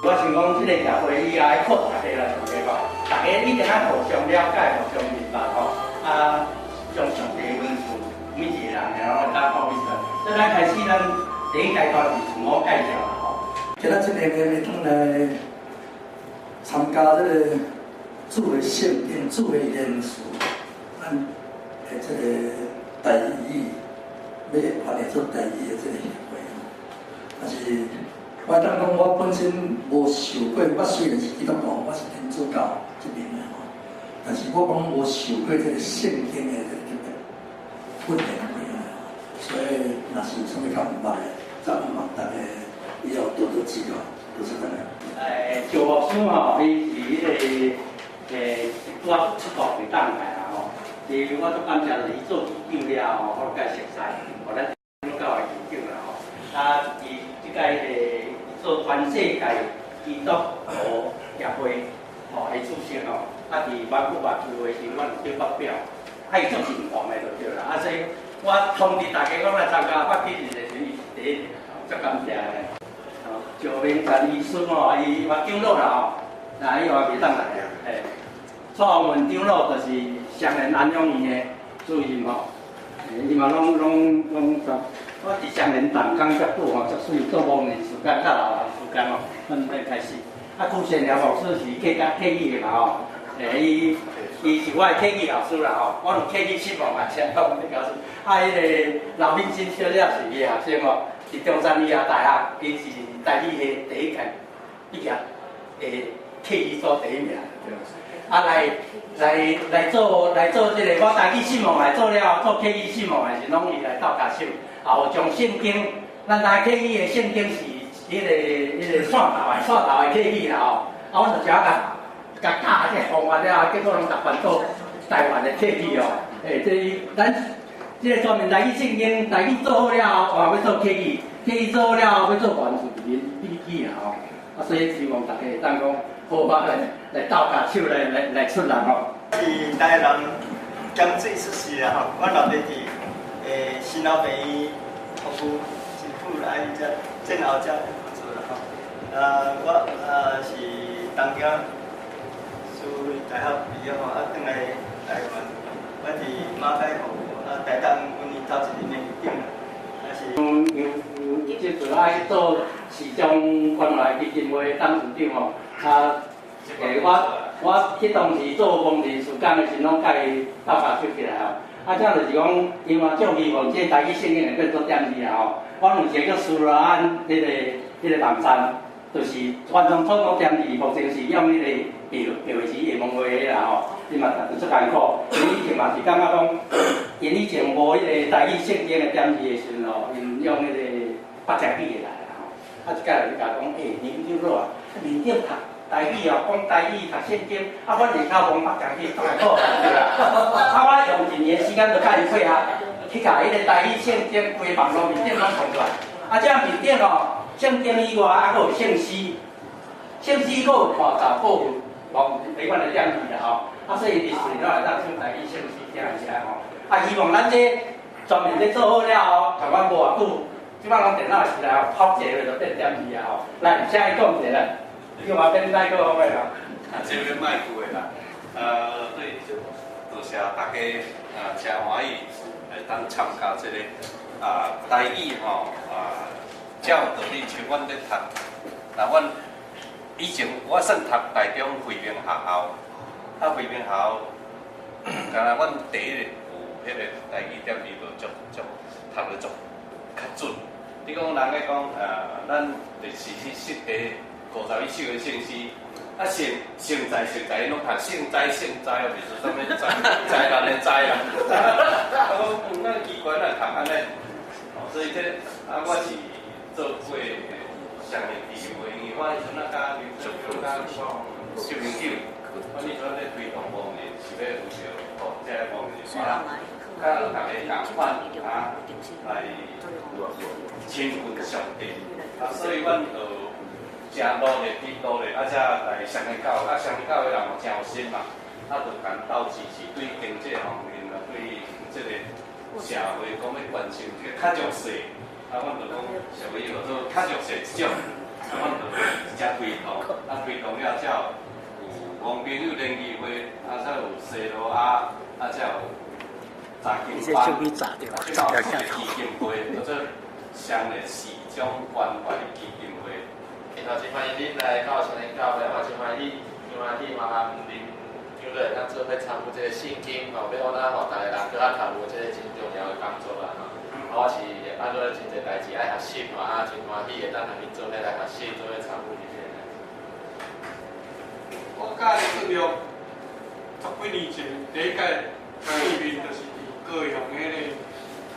我想講，這個協會以後愛靠大家來做這個，大家一定愛互相了解、互相明白吼。啊，將上帝的恩賜，每一個人然後當講起來。所以咱開始，咱第一階段是自我介紹啦吼。今仔這個會當來參加這個主的聖經、主的言辭，咱的這個台語欲翻譯做台語的這個協會。但是我當講，我本身無受過，我雖然是基督徒，我是天主教這邊的吼，但是我講無受過這個聖經的這個訓練過，所以若是有啥物較毋捌的，則毋捌大家以後多多指教，多謝大家。趙牧師吼，伊是彼個拄仔出國袂當來啦吼。伊我足感謝，就是伊做市長了後，我共熟似，予咱天主教的市長啦吼。啊，伊這屆彼個做全世界基督徒協會吼的主席吼，啊，佇萬古偌聚會時，阮有去發表，啊，伊足認同的就對啦。啊，所以我通知大家講來參加發起人的時，伊是第一個，足感謝的。趙明陳醫師吼，伊嘛長老啦吼，啊，伊嘛袂當來啊，嘿。蔡宏文長老就是雙連安養院的主任吼，伊嘛攏攏攏做。我佇雙連同工遮久吼，足媠做亡人時間較老時間吼，阮才開始。啊，辜善良牧師是客家客語的嘛吼，伊伊是我的客語老師啦吼，我有客語失望嘛，請講你老師。啊，彼個劉敏珍小姐是伊的學生吼，佇中山醫學大學，伊是台語系第一屆畢業的客語組第一名，對。啊，來來來做來做這個，我台語失望來做了，做客語失望的是攏伊來鬥跤手，也有將聖經，咱來客語的聖經是彼個線頭的線頭的客語啦吼，啊，我就只共共教這個方法了，結果攏逐番做台灣的客語哦，欸，這咱這個專門台語聖經，台語做好了後，嘛欲做客語，客語做好了後，欲做原住民筆記啊吼，啊，所以希望大家會當講好好來來鬥跤手來來來出力吼。是台南鹹水出世啦吼，阮老爸佇新老病院服務真久啦，伊才戰後才做啦吼。啊，我啊是東京師範大學畢業吼，啊，轉來台灣，我佇馬偕服務，啊，台東阮伊頭一任的市長啦，啊是。有這次愛做市長關懷基金會董事長吼，啊，我彼當時做工人事工的時，攏共伊鬥跤手起來吼。啊，這就是講，伊嘛足希望這台語聖經會變做點字啊吼。我有一個叫蘇羅安，彼個網站，就是完全做到點字，目前是用彼個表表是會蒙話的啦吼。伊嘛足艱苦，𪜶以前嘛是感覺講，𪜶以前無彼個台語聖經的點字的時陣吼，𪜶用彼個北京語的來啦吼。啊，一擺就共講，欸，林長老啊，面頂讀台語哦，講台語讀聖經，啊，阮下跤講北京語，當然好對啦。啊，我用一年時間就共伊配合，去共彼個台語聖經規網路面頂攏創出來。啊，這面頂吼，聖經以外，啊，閣有聖詩，聖詩閣有伴奏，閣有無彼款的點字啦吼。啊，所以佇厝裡頭會當唱台語聖詩聽一下吼。啊，希望咱這專門這做好了後，台灣無偌久，這擺攏電腦時代吼，拍一下就變點字啊吼。來，請伊講一下。你嘛變麥克風的啦。啊，這邊麥克的啦。對，多謝大家啊，誠歡喜會當參加這個啊台語吼啊，照道理像阮咧讀，那阮以前我算讀台中惠明學校，啊惠明學校，敢若阮第一個有彼個台語點字就足足讀得足較準。你講人咧講啊，咱就是去識第51首的聖詩。啊，聖聖哉聖哉，攏讀聖哉聖哉哦，就是啥物災災難的災啦。啊，我講咱機關啊讀按呢，哦，所以這啊，我是做過雙連基金會，因為我彼陣啊，佮林淑芬佮秀玲姐，我彼陣咧推動亡人，是欲為著哦，這個亡人啊，佮大家仝款啊，來親近上帝。啊，所以阮就誠努力去努力，啊，才來雙連教，啊，雙連教的人嘛誠有心嘛，啊，就共鬥支持，對經濟方面啊，對這個社會講欲關心這個較弱勢，啊，阮就講屬於叫做較弱勢這種，阮就直接推動，啊推動了才有王朋友聯誼會，啊才有西羅亞，啊才有查經班，才有基金會，叫做雙連市長關懷基金會。嘛真歡迎恁來到青年教會，嘛真歡喜，真歡喜嘛含恁長老會當做伙參與這个聖經吼，欲按怎予逐个人閣較投入這个真重要的工作啦吼。啊，我是會按做真濟代誌愛學習吼，啊，真歡喜會當含恁做伙來學習，做伙參與這個代誌。我佮李俊良十幾年前第一擺見面，就是佇高雄彼个，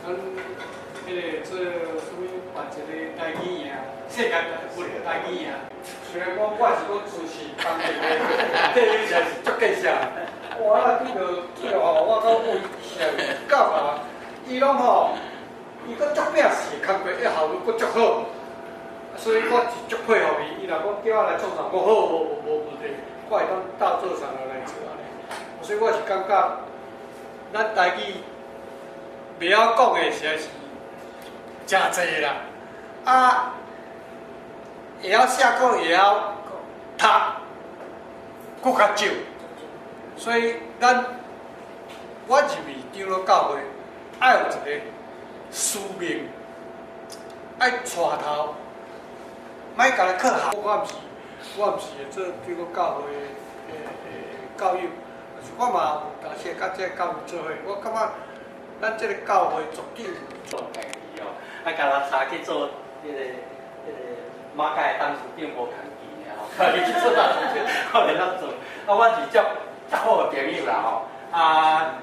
阮彼个做啥物辦一个台語營，世界台語營。雖然講我是講支持當地的，這個實在是足見識。哇，那這個最後我講有上教啊，伊攏吼，伊閣足拼事，工課一效率閣足好，所以我是足佩服伊。伊若講叫我來創啥，我好，無問題，我會當鬥做啥來做按呢。所以我是感覺，咱台語袂曉講的實在是誠濟啦，啊，會曉寫閣會曉讀，閣較少。所以咱，我認為長老教會愛有一個使命，愛帶頭，莫干焦靠學。我毋是會做長老教會的教友，但是我嘛有當時會佮這个教友做伙。我感覺咱這个教會絕對做家己哦，啊，共人查去做彼个馬偕的董事長無共記爾吼，伊去做董事長，我袂曉做。啊，我是足足好的朋友啦吼，啊，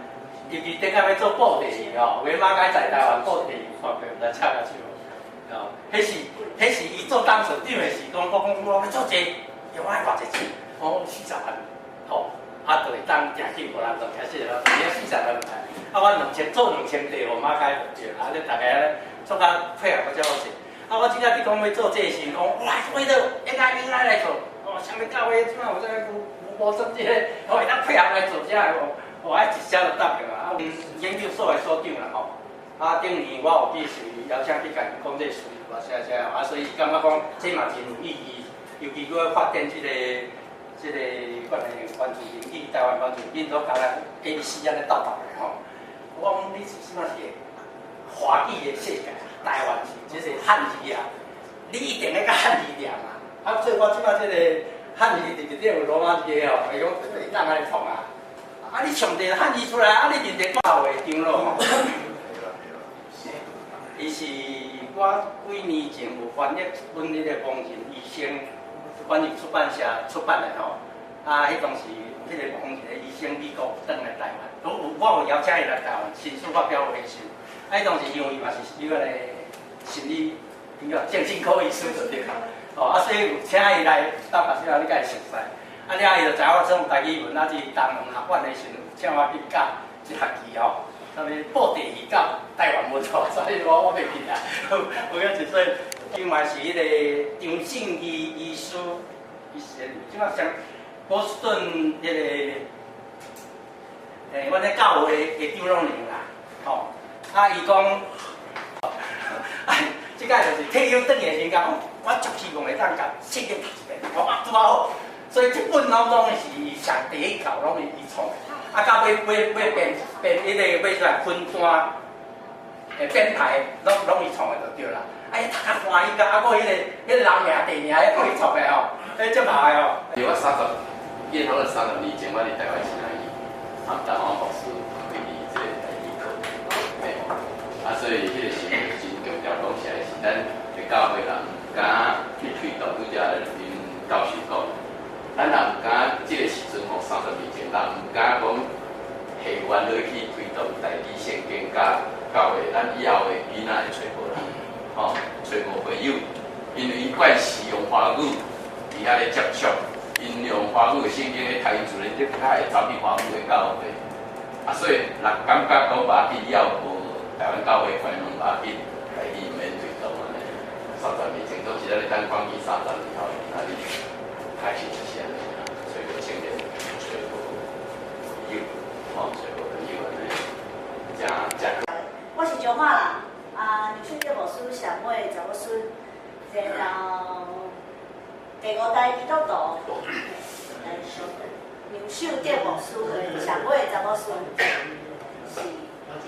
尤其頂下欲做布袋戲吼，有的馬偕在台灣布袋戲，看過毋知唱甲唱。哦，彼是伊做董事長的時講，我講我欲做這個，我愛偌濟錢？我講40萬，吼，啊，就會當誠緊予人做，開始了，伊40萬啊，我兩千做2000塊，予馬偕就對，啊，你大家做較配合較好勢。啊，我這個你講欲做這個時，講哇，為了應該來做，哦，啥物教會這擺有這个無無這個，我會當配合來做這个，我愛一聲就答應啊。研究所的所長啦吼，啊，頂年我有去受邀請去共𪜶講這個事，嘛啥啥，啊，所以感覺講這嘛真有意義，尤其閣發展這個關的原住民語，台灣原住民都共咱 ABC 按呢鬥鬥的吼。我講你是啥物是華語的世界，台灣是這是漢字啊，你一定愛佮漢字念啊。啊，所以我這擺這個漢字佇內底有羅馬字的吼，會講會當按呢創啊。啊，你上帝漢字出來，啊，你認得教會長老吼。伊是我幾年前有翻譯阮彼個王仁醫生翻譯出版社出版的吼。啊，彼當時彼個王仁醫生美國轉來台灣，都有我有邀請伊來台灣新書發表會時，啊，彼當時因為伊嘛是彼個心理，叫精神科醫師就對啦。哦，啊，所以有請伊來到巴西來，你共伊熟似。啊，了伊就知我創台語文，啊，佇東洋學院的時陣，請我去教一學期吼。啥物布袋戲教台灣文吼，所以我袂記啊。我記一說，另外是彼个張正義醫師，伊是這擺像波士頓彼个，阮咧教會的長老娘啦，吼，啊，伊講，哎，這擺就是退休轉來的時陣，我足希望會當共聖經讀一遍，我啊拄仔好，所以這本攏是伊上第一稿，攏是伊創的。啊，到尾尾尾編編彼個尾出來分段，編排攏伊創的就對啦。啊，伊讀較歡喜，啊，閣彼個人名地名，彼閣伊創的吼，彼足姣的吼。我三十，記得30年前，我佇台灣是哪伊，啊，台灣牧師開這個台語課，嘿，啊，所以彼個時陣真強調講起來是咱的教會人毋敢去推動，拄才恁教授講，咱人毋敢這個時陣吼，30年前人毋敢講下願落去推動台語聖經佮教會，咱以後的囡仔會揣無啦，吼，揣無朋友，因為伊慣時用華語佇遐咧接觸，𪜶用華語的聖經咧讀，𪜶自然就較會走去華語的教會，啊，所以若感覺講無要緊，以後無台灣教會關攏無要緊，台語毋免推動按呢。30年前總是咱咧等講起30年後，啊，你開始就是按呢，揣無青年，揣無朋友，吼，揣無朋友按呢，誠誠。我是彰化人，啊，劉順傑牧師上尾查某孫，然後第五代基督徒，杨秀德牧师的上尾查某孙，是。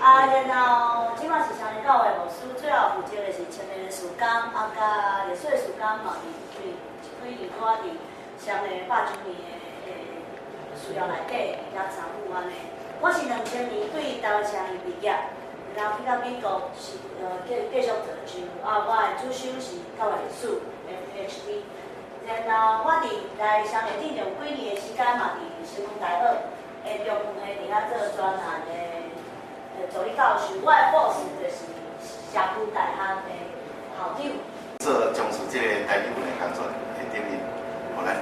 啊，然后这马是双连教会牧师，主要负责的是青年事工，啊，佮历史事工嘛，伫对几年拄仔伫双连100周年的需要内底伫遐参与按呢。我是2000年对台湾双连毕业，然后去到美国是继续做就，啊，我的主修是教会历史 FHD。然后我伫来双连进前几年的时间嘛，伫新闻大学的中文系伫遐做专案的助理教授。我的博士就是社区大学的校长。做从事这个台语文的工作，会等于予咱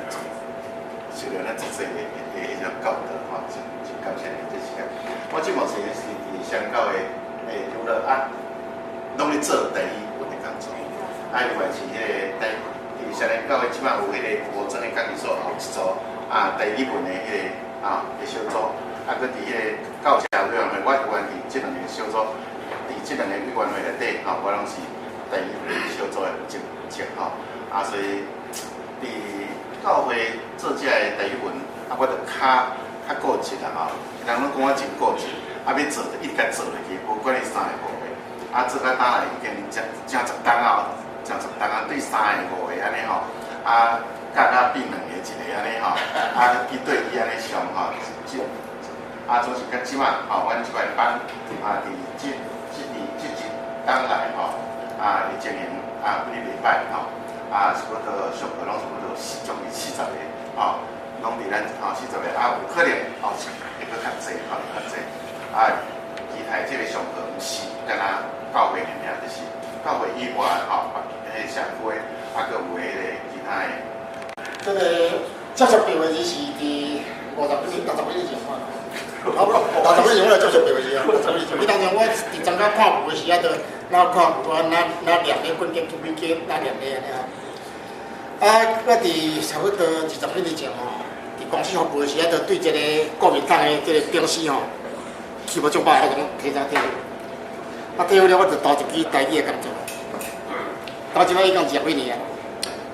受著咱足济的彼种教导吼，真真感谢你这时间。我这目前是伫双教的娱乐啊，拢咧做台语文的工作。啊，另外是彼个台，伫双连教会这马有彼个吴庄的讲义所后一组啊，台语文的彼个啊的小组，啊，阁伫彼个教社委员会，我有缘伫这两个小组，伫这两个委员会内底吼，我拢是台语文小组的负责吼。啊，所以伫教会做这个台语文，啊，我就较较固执啦吼。人拢讲我真固执，啊，欲做就一直共做落去，无管伊三个五个，啊，做到今来已经成成十冬啊，成十冬啊，对三个五个按呢吼，啊，教到变两个一个按呢吼，啊，一对一按呢上吼，这啊，总是到这马吼，阮这摆班啊，伫这这年这一冬来吼，啊，伫经营啊，每礼拜吼，啊，差不多上课拢差不多四将近40个吼，拢伫咱吼四十个，啊，有可能吼会阁较济吼，较济。啊，其他这个上课毋是干焦教会尔尔，就是教会以外吼，彼个社区的，啊，阁有彼个其他的。这个接触白话字是伫50几年、60几年前嘛。啊，60几年前我来接触白话字啊，六十几年前。彼当阵我伫彰化看文的时啊，就哪看文啊，哪哪念咧滚经、出笔记，哪念咧按呢吼。啊，我伫差不多20几年前吼，伫公司服务的时啊，就对这个国民党的这个兵士吼，去无足歹，我就提早退休。啊，退休了，我就投入去台语的工作。投入已经20几年啊，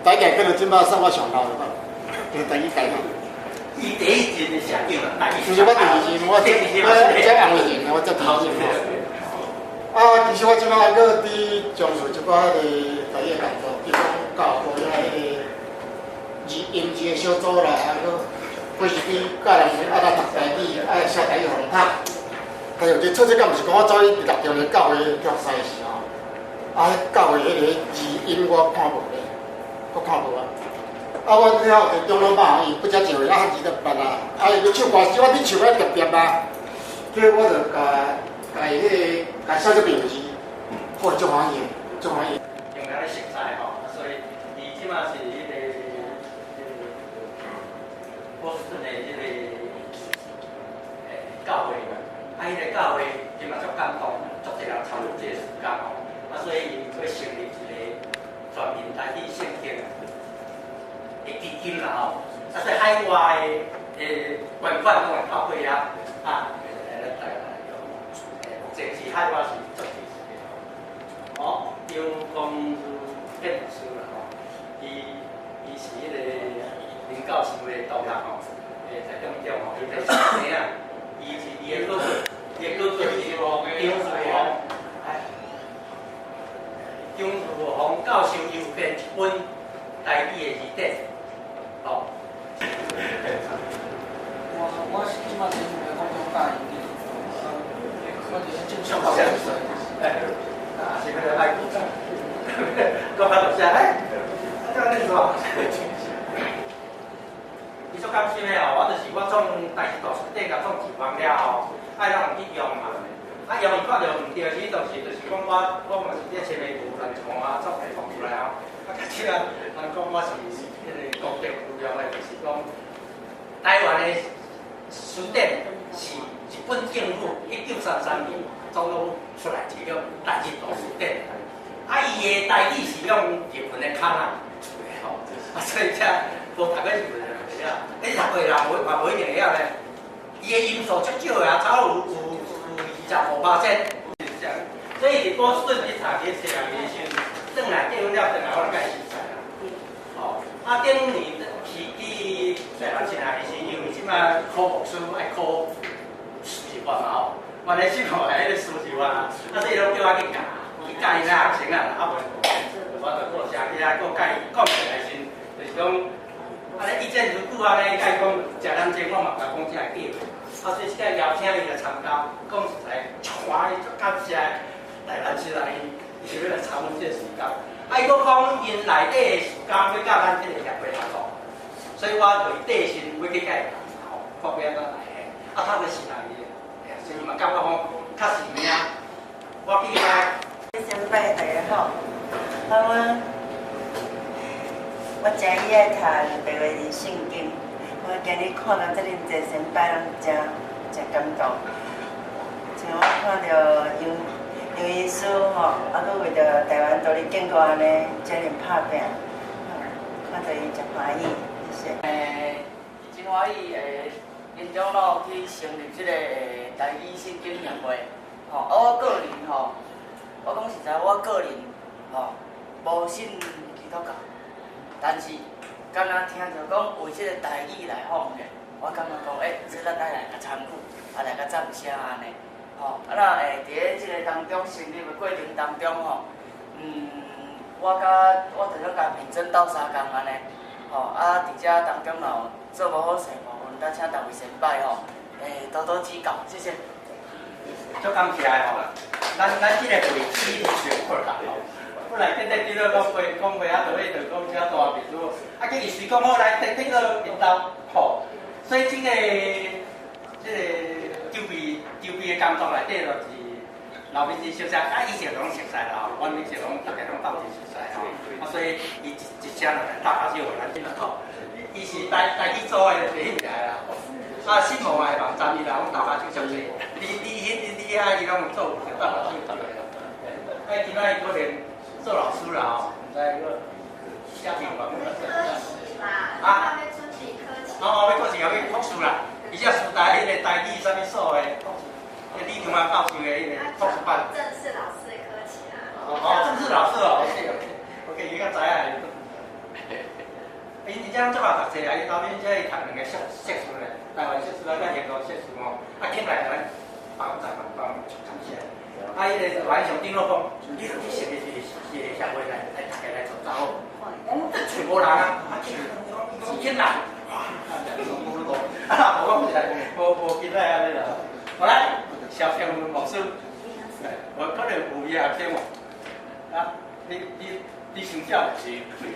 台语可能这马算我上老了吧，就是台语界吼。伊第一任的社长啊，其实我第二任，我我这红卫任，我这第二任吼。啊，其实我这马阁伫从事一寡彼个台语的工作，比如讲教会遐彼个字音字的小组啦，啊，阁过时去教人爱怎读台语，爱写台语予人读。但是这出这敢毋是讲我走去伫六中的教会读书的时候，啊，教会彼个字音我看无咧，我看无啊。啊，我遐有一个长老妈，伊不才上岁，啊，汉字都捌啊，啊，伊咧唱歌时，我伫唱咧特别啊，所以我就共共伊彼个共写这篇字，好，足欢喜，足欢喜。用来熟悉吼，所以伊这马是彼个波士顿的这个教会，啊，彼个教会伊嘛足感动，足济人参与这个事工吼，啊，所以𪜶欲成立一个全民台语圣经的基金啦吼，啊，所以海外的捐款拢会透过遐啊，来咱台湾来用，目前是海外是足支持的吼。哦，张光建牧师啦吼，伊是彼个林教授的同学吼，台中中吼，伊在生啊，伊是伊的哥哥，伊的哥哥是张树宏，哎，张树宏教授伊有编一本台语的字典，哦。我是这马伫高中教英语，我伫正上学。哎，啊，是要来爱讲，讲较大声，哎，啊，这样子哦。伊足感心的哦，我就是我创台语图书馆共创一方了后，爱让人去用嘛。啊，用伊看著毋对，时当时就是讲我嘛是咧签的图来创啊，作创出来啊。啊，较这人讲我是彼个功德无量的，就是讲台湾的词典是日本政府1933年总统府出来一个台语图书典。啊，伊的台语是用日文的卡啊，吼，啊，所以才无读过日文的人会晓。你读过的人无嘛无一定会晓咧。伊的音数足少的啊，差不多有25%。所以伫波士顿去读这册的时阵，转来结婚了，转来我就佮伊熟似啦。吼，啊，啊，頂年是去台灣親愛是因為這擺考牧師愛考司事員嘛吼，原來是看彼个司事員啊，啊所以攏叫我去教，去教𪜶學生啊，啊無我就過寫起來，閣共伊講起來時，就是講，按呢意見如久按呢，共伊講食兩鐘，我嘛共講這個計劃。啊，所以這個邀請伊來參加，講實在，足歡喜，足感謝台灣親愛伊是欲來參與這個事工。啊，伊閣講𪜶內底的事工欲佮咱這個協會合作，所以我就帶信欲去共伊談吼，看欲按怎來嘿。啊，他就是來的，所以嘛感覺講較實名，我去遐。先拜大家好，啊我我誠喜愛讀白話字聖經，我今日看到這爾濟先輩攏誠誠感動，像我看著楊楊醫師吼，啊閣為著台灣獨立建國按呢，遮爾拍拚，看著伊誠歡喜，謝謝。真歡喜林長老去成立這個台語聖經協會，吼，啊我個人吼，我講實在，我個人吼無信基督教，但是敢若聽著講為這個台語來奉獻，我感覺講，這咱愛來共參與，啊來共贊聲按呢，吼，啊那佇咧這个當中成立的過程當中吼，我佮我就咧共面診鬥相共按呢，吼，啊佇遮當中若有做無好勢部分，得請逐位先輩吼，多多指教，謝謝。足感謝的吼，咱咱這個會議是上好啦吼。本來頂頂頂咧講話講話啊，就欲就講遮大秘書，啊，結伊隨講好來頂頂到頻道吼，所以這个這个籌備籌備的工作內底就是老面子熟悉，啊，以前攏熟悉啦吼，阮以前攏逐家攏鬥陣熟悉吼，啊，所以伊一一聲落來大家就予咱這吼，伊是台台語組的第一名啦。啊，新聞的網站伊啦，攏鬥跤手上濟，你你彼你遐伊攏有做，鬥跤手對啦。啊，今仔伊可能做老師啦吼，毋知閣寫論文。啊？哦哦，欲考試，欲考試啦。伊這師大彼个台語啥物所的博士，彼李中華教授的彼个博士班。正式老師的科期啦。哦哦，正式老師哦，OK OK，我伊較知影。𪜶𪜶遮足𠢕讀冊啊，𪜶後面遮伊讀兩个碩碩士咧，台灣碩士啊，佮英國碩士吼，啊，起來咱幫助幫足感謝。啊，彼个晚上頂落講，你著去成立一個一個協會來來，大家來做走好。我講這揣無人啊，啊，伊講起來，哇，啊，無講是無無起來按呢啦。好來，蕭先牧師，我可能有伊學生無？啊，你你你先叫是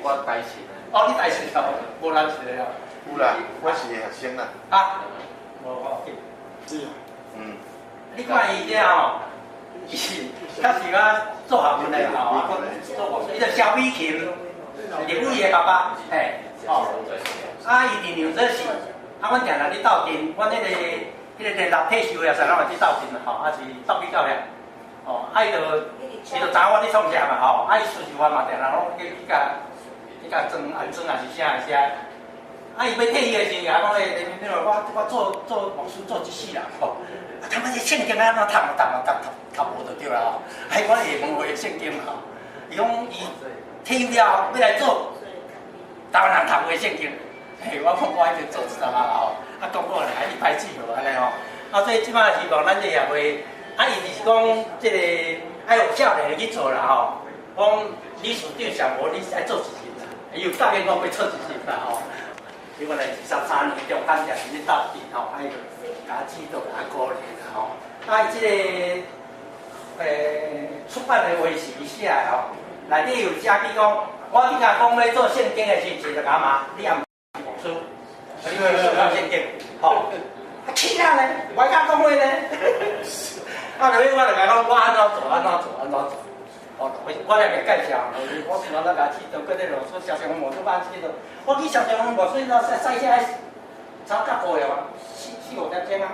我代信。哦，你代信哦，無人是的哦。有啦，我是學生啦。啊，無無去。是。嗯。你看伊這吼，伊是較是講做學問的吼，做牧師，伊就蕭美琴，立偉的爸爸，嘿，哦。啊，伊弟娘這是，啊，阮定定咧鬥陣，阮彼个彼个連立退休的時陣，咱嘛去鬥陣吼，啊是鬥比較遐，哦，啊伊就伊就知我咧創啥嘛吼，啊伊事實我嘛定定攏去去共去共裝安裝也是啥是啥，啊伊欲退休的時陣，共講欸，你我我做做牧師做一世人吼，啊他媽這聖經按怎讀讀讀讀讀無就對啦吼，啊我會問話聖經吼，伊講伊退休了後欲來做台灣人讀的聖經。嘿，我講我已經做一陣仔啦吼，啊講過來一拍即合按呢吼，啊所以這擺希望咱這協會，啊伊就是講這個愛有少年去做啦吼，講理事長上無你愛做一陣啦，伊有答應講欲做一陣啦吼，伊原來23年中間就是咧鬥陣吼，啊伊就共指導共鼓勵啦吼，啊伊這个出版的話是伊寫的吼，內底有寫記講，我你若講欲做聖經的時陣，就共罵，你也毋是牧師，你欲做聖經，吼，啊氣啊咧，我敢講話咧，啊，落尾我就共講，我按怎做，按怎做，按怎做，哦，我我來共介紹，我是安怎共指導，閣咧老師蕭長牧師按指導，我去蕭長牧師那賽賽車走較高了啊，四四五點鐘啊，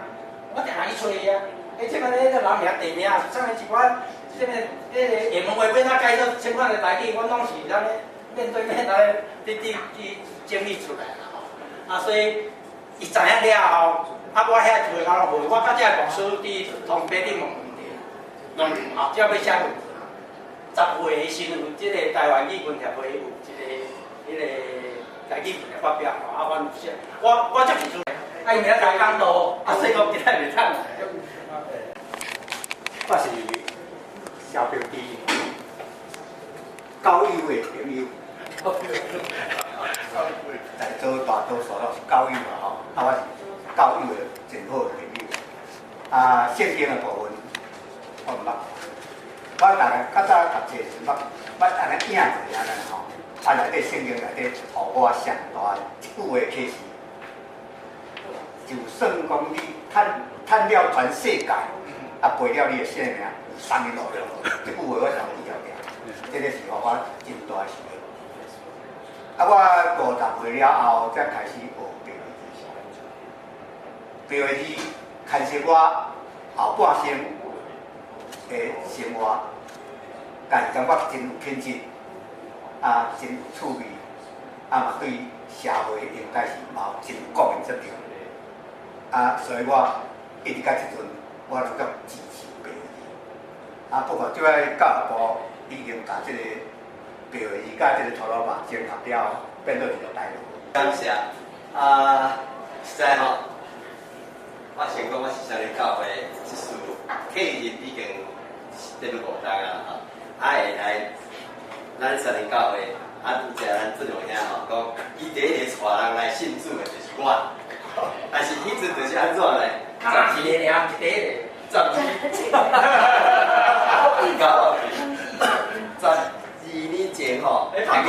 我定定去揣伊啊，欸，這擺咧個人名地名，啥物一寡，這個彼个下門話欲按怎解做，這款的代誌，阮攏是按呢面對面來佇佇佇整理出來啦吼，啊，所以伊知影了後，啊，我遐做的較好，我佮這個牧師佇通白頂問問題，攏後才欲寫論文。10月的時陣，有這個台灣語文協會有一個彼个台语文的发表，啊，我有写，我接受，啊，伊明仔载讲道，啊，所以讲今仔袂当来。我是小平弟教友的朋友，在座大多数拢是教友嘛吼，啊，我是教友的真好的朋友。啊，圣经的部分我毋捌，我大概较早读册时捌捌按呢影一下按呢吼，啊，内底圣经内底予我上大一句话启示，就算讲你趁趁了全世界，啊，赔了你的性命，有啥物路用？這句話我常記牢牢，這个是予我真大的受益。啊，我50歲了後，才開始學白話字。白話字牽涉我後半生的生活，家己感覺真有品質，啊，真有趣味，啊嘛對社會應該是嘛有真有貢獻責任。啊，所以我一直到這陣，我攏足支持白話字。啊，不過這擺教育部已經共這个白話字佮這个陀羅巴整合了，變做一个台語。感謝啊，實在吼，我先講我是啥物教會執事，繼任已經進入5冬啊吼，啊會來咱三林教會，啊拄才咱俊榮兄吼講，伊第一個帶人來信主的就是我，但是彼陣就是按怎呢？一个爾，是第一個。12年前吼，含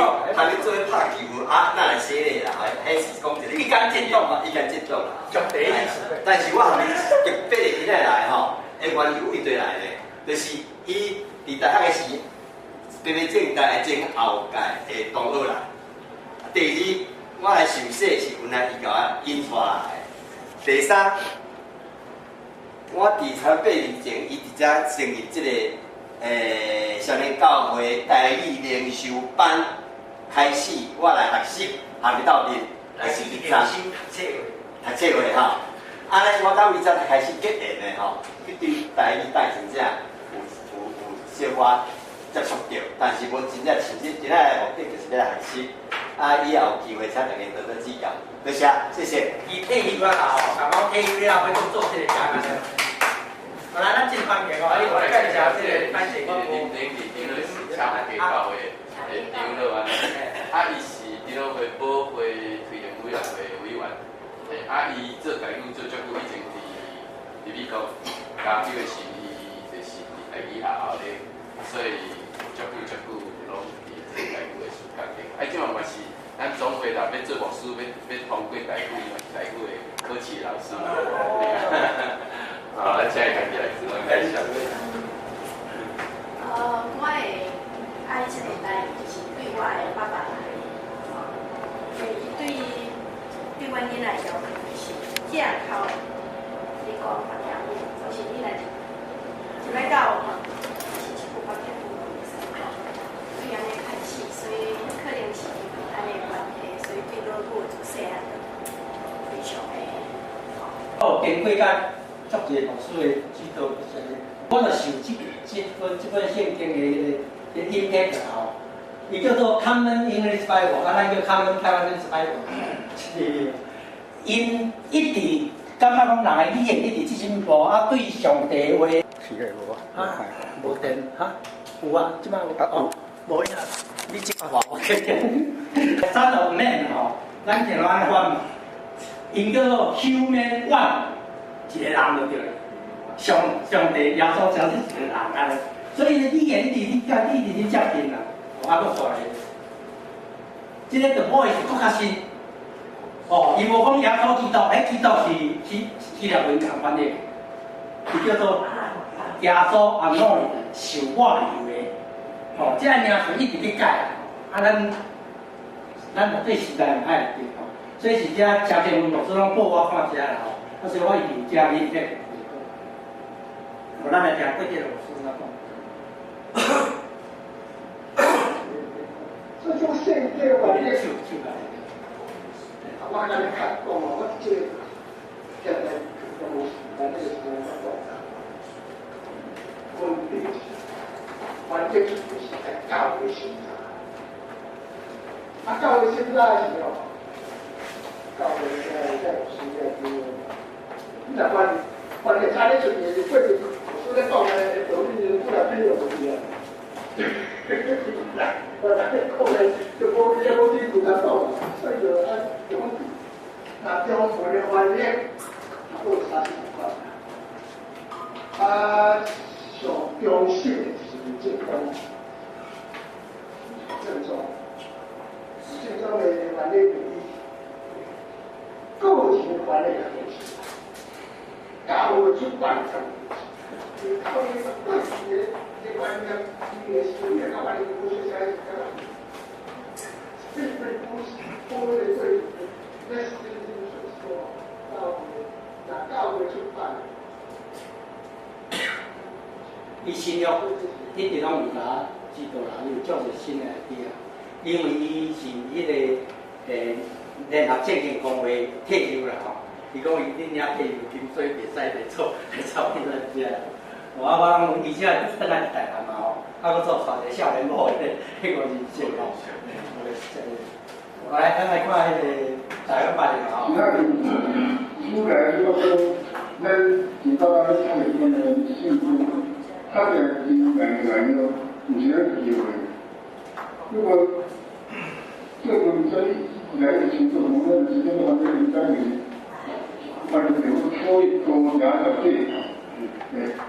你做伙拍球啊，咱來洗禮啦，彼是講一个一竿進洞嘛，一竿進洞啦。但是我含伊特別的今仔來吼，的原因有一堆來咧，就是伊佇大學的時，特別政大的前後屆的同學啦。第二，我來受洗是原來伊共我引帶來的。第三，我佇差8年前，伊佇遮成立這个少年教會台語靈修班開始，我來學習，學到面，來是靈修讀冊會吼。按呢，我到伊才開始結緣的吼，去對台語帶真正有小可接觸著，但是無真正親身，今仔的目的就是欲來學習。啊，以後有機會請大家多多指教。多謝，謝謝。伊退休啊吼，共我退休了後，欲做這个加工。好啦，咱真歡迎哦！我來介紹這个潘林林长老是昌平教會的長老按呢，啊，伊是長老會保會推行委員會委員，啊，伊做台語做足久，以前佇美國加州的時，伊就是佇台語學校咧，所以足久足久攏佇這個台語的世界頂。啊，這擺嘛是咱總會若欲做牧師，欲通過台語，嘛是台語的考試老師。好，咱請伊家己來自我介紹。我會愛這個台語，就是對我的爸爸來的。因為伊對阮囡仔要求是正口咧講福建話，就是你若一擺到是一句福建話會使講。對按呢開始，所以可能是因為按呢關係，所以對老母自細漢就非常的好。我經過甲足濟牧師的指導，我就受這本聖經的彼个影響吼，伊叫做 Common English Bible，啊，咱叫 Common Taiwanese Bible，是𪜶一直感覺講人的語言一直進步，啊，對上帝的話，是的，無啊，無電哈，有啊，這擺有哦，無影，你這個話我記得。Son of Man 吼，咱聽按呢翻嘛，𪜶叫做 Human One，一個人就對了。上帝耶穌才是一個人按呢，所以語言一直咧接，一直咧接近啦。啊，閣過來，這个 The Voice 閣較新。哦，伊無講耶穌基督，彼基督是希臘文共翻譯，伊叫做耶穌 anointed 受抹油的。哦，這个名詞一直咧改，啊，咱對時代毋愛來對吼，所以是遮誠濟文牧師攏報我看遮啦吼，啊，所以我一直有遮咧咧。好，咱來聽郭哲牧師怎講。這種聖經話，你我共你較講哦，我這個現在都無時間，這個時間我講。問題是，反正就是在教會審查。啊，教会现在是哦，教会在时间就，你若关关键差咧出去，过去我咧讲的道理，本来变就无去啊。我来讲的就无也无去共产党，所以就啊，就讲，那中文的翻译，啊，都有三十几款。啊，上中心的就是正宗，正宗，正宗的翻译就是个人翻译较重视，教会出版上，教会对伊的这观念，伊的思维，甲万一不是在这并不是不会对，那是就是说，教会，那教会出版。伊新约一直攏毋甲知道啦，伊有足侪新的idea，因为伊是彼个联合证券公会退休啦吼，伊讲伊恁遐退休金，所以袂使来做来走去咱遮。我拢伊这转来台南嘛吼，啊，阁做带一个少年某的彼个人生吼。来，咱来看彼个台湾版的吼。那出来如果说咱伫台湾咧唱的关的圣经，较济是两个原因，毋是咱自己话。如果这份在来的清楚，我们直接反正在于，反正就可以多加个对，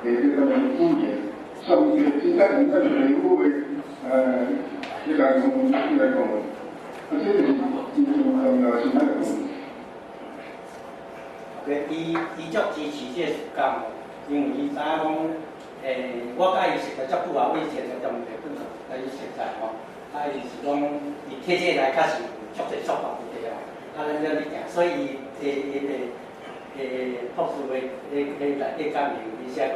这个语言，上个真正咱政府的这个讲，这个讲，啊，这个是真重要的，是哪个？对，伊足支持这个事工，因为伊知影讲，我佮伊熟识足久啊，我以前就踮日本共伊熟识吼，啊，伊是讲，伊体制内确实有足济束缚伫咧吼，啊，咱遮咧行，所以伊伊个博士的迄内底讲明，伊写讲，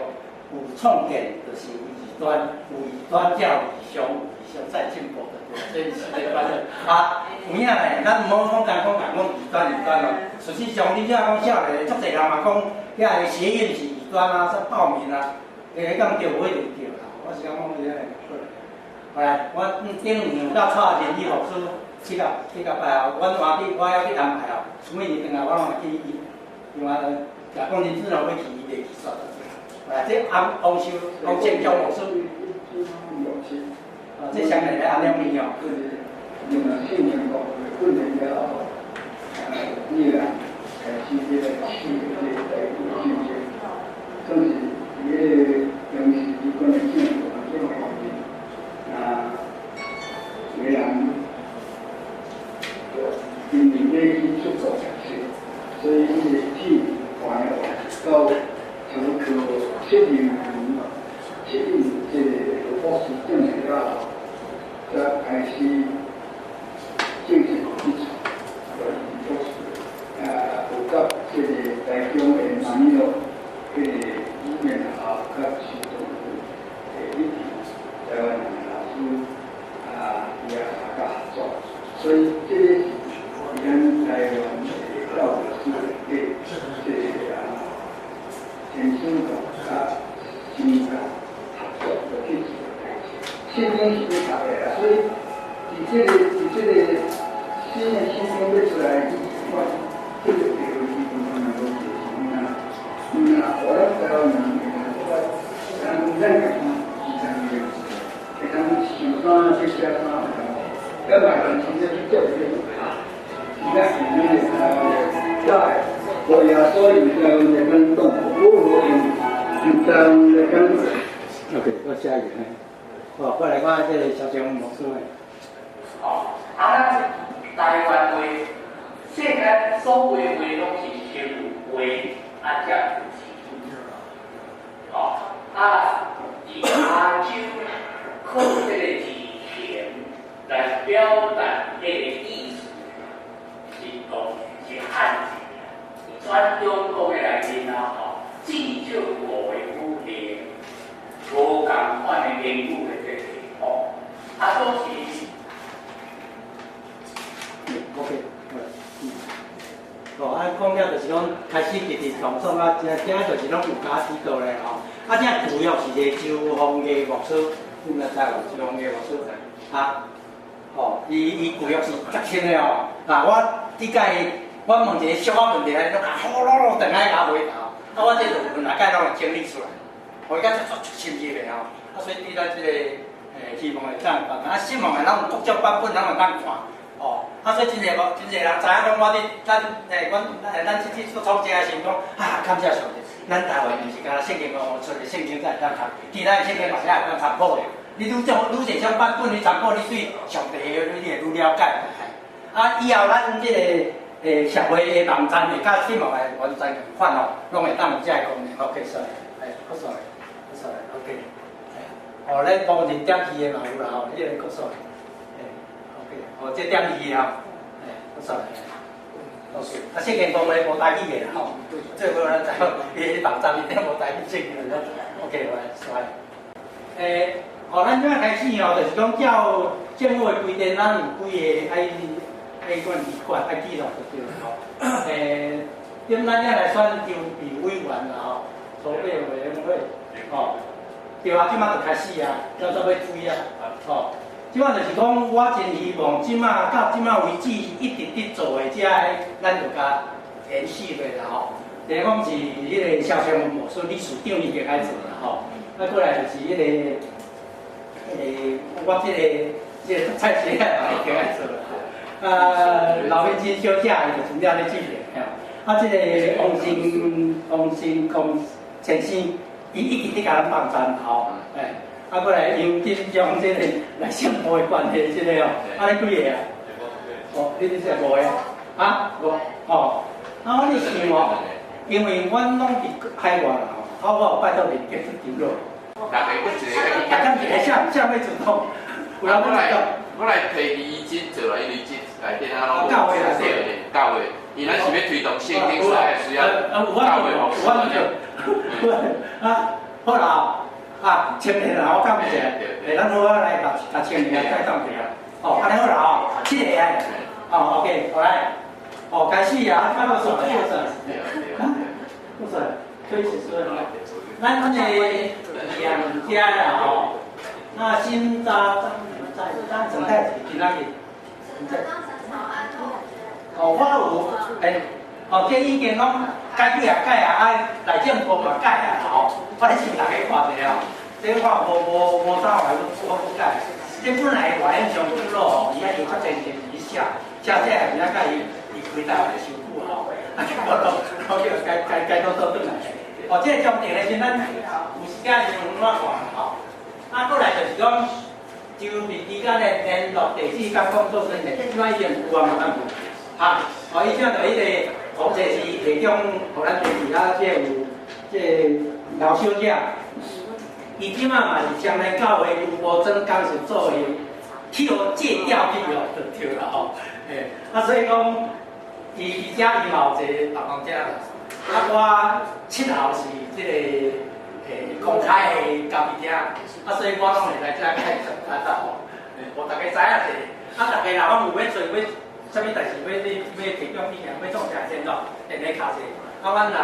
有创见就是有异端，有异端才有异象，有异象再进步的对，这是这反正啊，有影咧，咱毋好讲干讲讲讲异端异端哦。实际上，你遮讲少年，足济人嘛讲，遐个谐音是异端啊，啥报名啊，讲对无一定对啦。我是感觉讲这个好。来，我顶年有甲带任意牧师去到拜哦，阮换去，我要去安排哦。每年转来我拢会去伊，因为若讲林子龙欲去，伊袂去煞。来，这王王修王建中牧师，哦，这相连来安两面哦。另外，信仰国训练了后，你啦开始这个试这个台语信息，算是伫个当时日本的政府环境方面，啊，有人因为欲去出国读书，所以彼个铁还到差不多70年，70这个罗博士转来了后，才开始正式去做博士，有甲这个台中的马尼洛彼个语言学校甲师资的一台湾人的老师啊，伊也参加合作，所以这个是咱台湾的教育史内底这个啊，天主教佮新教合作落去做的代志。圣经是欲读的啦，所以伫这个新的圣经欲出来以前，这个地位基本上拢是啥物啊？嗯，我咱台湾人会当，咱家己是啥物的，会当上山去写啥，咱嘛认真去做这个啊，是咱是咱的台湾的教会，耶稣用台湾来讲讲，保罗用台湾来讲。 OK，我写一个。哦，过来看这个小张牧师的。哦，啊，咱台湾话，世间所有的话拢是先有话，啊，才有字。哦，啊，伫亚洲靠这个字形来表达彼个意思，是讲是汉字。全中国的内面啊，吼，至少有五个语系，无仝款的言语的这个吼，啊，都是。 OK，哦，啊，讲了就是讲开始直直动作啊，这就是拢有加指导咧吼。啊，这主要是个周凤的牧师，你若知无？周凤的牧师啊，吼，伊伊旧约是足深的哦。啊，我你甲伊，我问一个小可问题，伊拢甲呼噜噜转来共回答。啊，我这论文内盖拢会整理出来，哦，伊甲足足深入的吼。啊，所以对咱这个希望会当办。啊，希望的咱有各种版本，咱会当看。哦，啊，所以真济无，真济人知影讲我伫咱阮咱这次做创这的时阵讲，啊，感谢上帝，咱台湾毋是干焦圣经哦，出的圣经才会当读，其他的圣经嘛是会当参考的。你愈种愈济种版本，你参考，你对上帝的你会愈了解。啊，以后咱这个社会的网站会佮希望的完全仝款哦，拢会当有这个功能。OK，煞，阁煞，阁煞，OK。哦，咱帮人点字的嘛有啦吼，彼个阁煞。OK，哦，这点字吼，阁煞。啊，圣经讲话无台语的啦吼，最后咱知伊网站里顶无台语圣经的，OK，来，煞。哦，咱这开始吼，就是讲照政府的规定，咱有几个爱爱管机关爱记录就对了吼。点咱遮来选筹备委员啦吼，筹备委员会，吼，对啊，这马就开始啊，要做欲推啊，吼。这马就是讲，我真希望这马到这马为止一直伫做的这个，咱就共延续落啦吼。第一讲是彼个萧清文牧师理事长已经爱做啦吼，啊，过来就是彼个，我这个蔡学嘛已经爱做啦。啊，老美金小姐伊就真正咧进行，啊，这个王新康先生，伊一直伫共咱帮赞吼，啊，过来杨金江这个来圣部的关系，这个哦，啊，你几个啊？哦，你这是五个啊？五哦，啊，我咧想哦，因为阮拢伫海外啦吼，啊，我有拜托林杰出场咯。大家阮一个，啊，敢一个啥啥欲主动？有人我来，我来提伊真做啦，因为这内底啊拢教会啦，教会，因咱是欲推动圣经，所以需要教会牧师。啊，好啦。啊，青年啦，我感谢，咱好啊来共共青年带动一下，哦，按呢好啦哦，七个啊，哦，OK，好来，哦，开始啊，啊，阁煞，阁煞，啊，阁煞，推是说，咱阮的两家啦吼，那新扎张在张陈太今仔日，哦，我有，哦，这已经拢改几啊改啊，啊，内政部嘛改啊，吼，我咧请大家看者哦，这我无无无啥来我我改，这本来外上古老吼，伊爱用较前前去写，写这个物仔甲伊伊开台湾伤久吼，啊，结果都都叫改改改倒倒转来。哦，这个章程的时咱有时间时阵怎看吼？啊，过来就是讲，筹备期间的联络地址佮工作人员，这摆已经有啊嘛，敢有？哈，哦，伊这就彼个。或者是提供予咱其他这有这老小姐，伊这马嘛是将来教会有无专工是做的，去予借调去哦，就对啦吼。啊，所以讲，伊伊遮伊嘛有一个办公室啦。啊，我七号是这个公开的咖啡厅，啊，所以我拢会来遮开参加吼。予大家知影者，啊，大家若讲有欲做欲。啥物代志欲欲欲提供意见，欲创啥联络，电话敲者。啊，阮若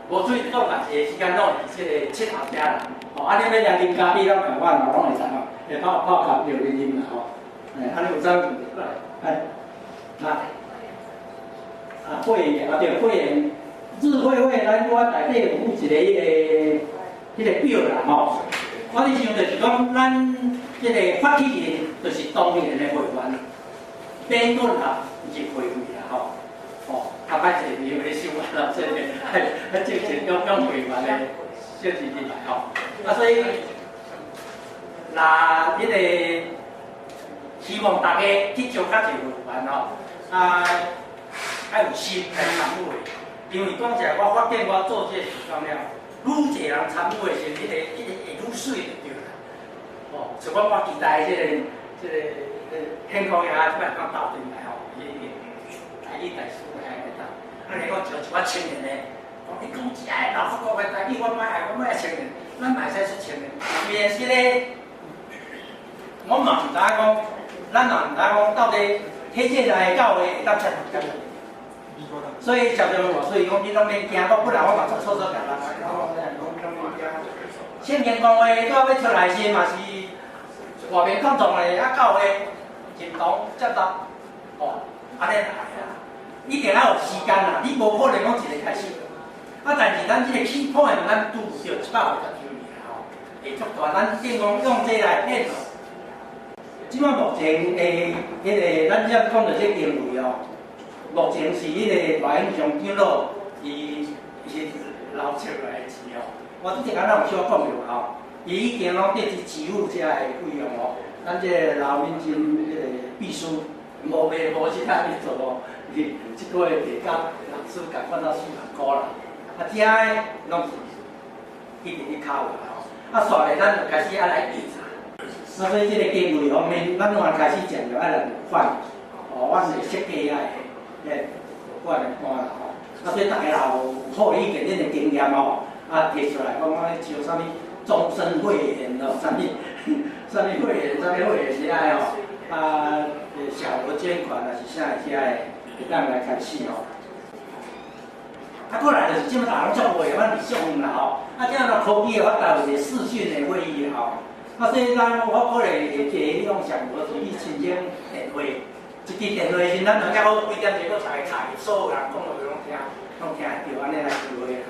无注意做代志的时间，拢伫这个七号遮啦。吼，啊，你欲来啉咖啡，拢共阮吼，拢会使吼，会泡泡咖啡予恁啉啦吼。啊，你有啥问题过来？来，啊，啊，会员啊对，会员日会会，咱我内底有附一个彼个表啦吼。我咧想就是讲，咱这个发起人就是当年的会员。免讲啦，入会费啦吼，哦，啊歹势你咧收啊，这个啊这这用用会员的设置进来吼，啊所以，若彼个希望大家去招较济会员吼，啊，爱有心来参与的，因为讲实在，我发现我做这个事工了，愈济人参与的时，彼个会愈媠就对啦。哦，像讲我期待这个。天空也这摆当斗阵来吼，伊台语大师来会当。啊，你讲招一寡青年的，讲你讲一爱老法国的台语，我莫爱，我莫爱青年，咱嘛会使出青年。虽然是咧，我嘛毋知影讲，咱嘛毋知影讲到底体制内教会会当接受。所以小朋友，所以讲你拢免惊，我本来我嘛做错错共人，我讲拢免惊。圣经讲话拄仔欲出来时嘛是。外面讲堂的啊，教会认同接纳，哦，按呢来啦。一定要有时间啦，你无可能讲一个开始。啊，但是咱这个起步的，咱拄著150周年吼，会足大。咱顶讲用这来变哦。这摆目前的彼个，咱遮讲著这经费哦，目前是彼个大英长长老伊是留出来的钱哦。我拄则敢若有小讲著吼，伊已经拢得去支付遮的费用哦。咱这个刘敏珍彼个秘书无卖无其他去做哦，伊这个月提甲老师共款到4万箍啦。啊，遮的拢是一直咧敲落来吼。啊，煞咧咱就开始爱来调查。啊，所以这个经费方面，咱嘛开始渐渐爱来募款，哦，阮会设计啊，会募款的单啦吼。啊，所以大家若有好意见，恁的经验吼，啊提出来讲，讲像啥物终身会员咯，啥物啥物会员，啥物会员遐的吼，啊，小额捐款啊是啥遐的，会当来开始吼。啊，过来就是这马大拢足会，阮伫上啦吼。啊，这若科技的发达，有一个视讯的会议吼。啊，所以咱我可能会建议用上无是去申请电话，一支电话时，咱两只好几点钟，阁逐个敲，所有人讲话拢听，拢听会著，按呢来开会啦。